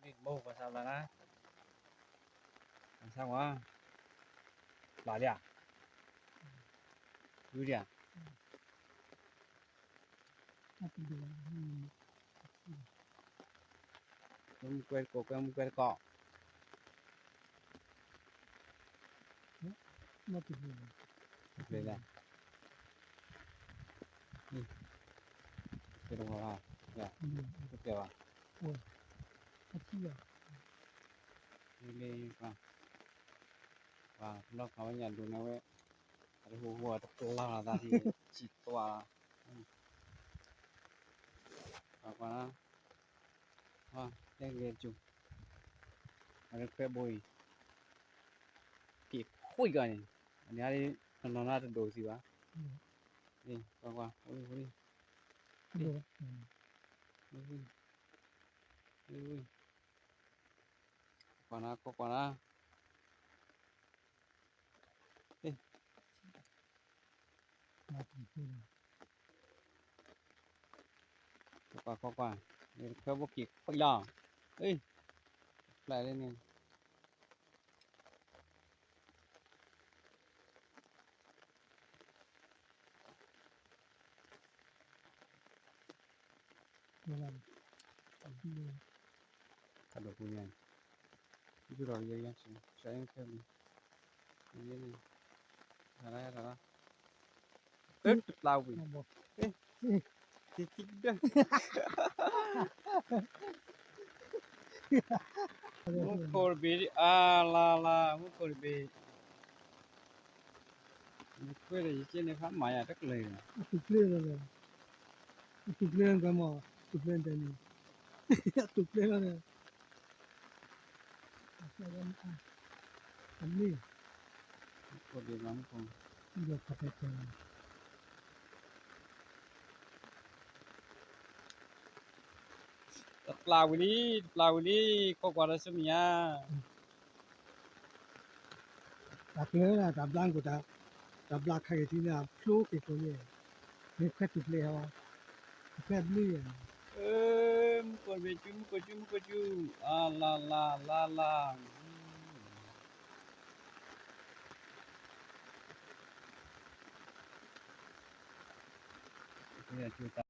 ဘိပှၤသးဘျါနၤ, ပှၤသးဝါ, ဘျါလံဧါ, ဝံလံဧါ, မူကွဲတကိး ကွဲမူကွဲတကိး, တပျဲၤလဲၣ်, တပျဲၤဘၣ်, မ့ၢ်လၢ ပှၤ ပှၤနီၢ်ခးဝဲညၣ်ဒိးန့ၣ်ဝဲ, အတဟူးဟူးအတပျၢ်လီၤသးဒ် ဆံးသွါလီၤ, ပှၤကွၢ်နီၤ, တဲဂ့ၤကၠိ, အရခွဲဘိအံၤ, က့ၤခွံကီးန့ၣ်, အန့ၣ် တနီၤနီၤတဒိးသံဘၣ်, ကွၢ်ကွၢ်, ကွၢ်နီၤ ကွၢ်ကွၢ်နီၤ, ကွၢ်ကွၢ်ကွၢ်, ခွဲဘိက့ၤခွံလီၤ, ဖျဲၣ်လံန့ၣ် ကဒိးပူၤညါ, ယူၤဒီးယဲယဲဆၢခဲလံ, ယဲန့ၣ်, ရၤရၤရၤ, တပျၢ်ဝံၤ, တံၤတံၤဒၢ, မူခိၣ်တဘ့ၣ်, အါလါလါ, မူခိၣ်တဘ့ၣ်, မူခိၣ်ဒီးယက့န့ၣ် ဖးမၤယၤတကလုာ်, အတူၢ်ကျဲလီၤ, အတူၢ်ကျဲကွဲမး, တူၢ်ကျဲတဲန့ၣ်, အတူၢ်ကျဲလီၤန့ၣ် အမ့ၢ်, မူခိၣ်ဒံးမး မူခိၣ်, တပျၢ်ဝံၤလံ, တပျၢ်ဝံၤလံ, ခိးကွၢ်ဒီးဆူမဲာ်ညါ တၢ်ကျၢၤဒၣ် တၢ်ဘျါက့ၤ, တၢ်ဘျါခါက့ၤထံန့ၣ် ဖျိက့ၤကိးန့ၣ်, မ့ၢ်ခွဲတူၢ်ကျဲဟီ, တဖျဲဘျုးယဲ, မူခိၣ်တဘ့ၣ်ကၠူ, မူခိၣ်ကၠူ, မူခိၣ်ကၠူ, အါလါလါလါလါ, ကၠူ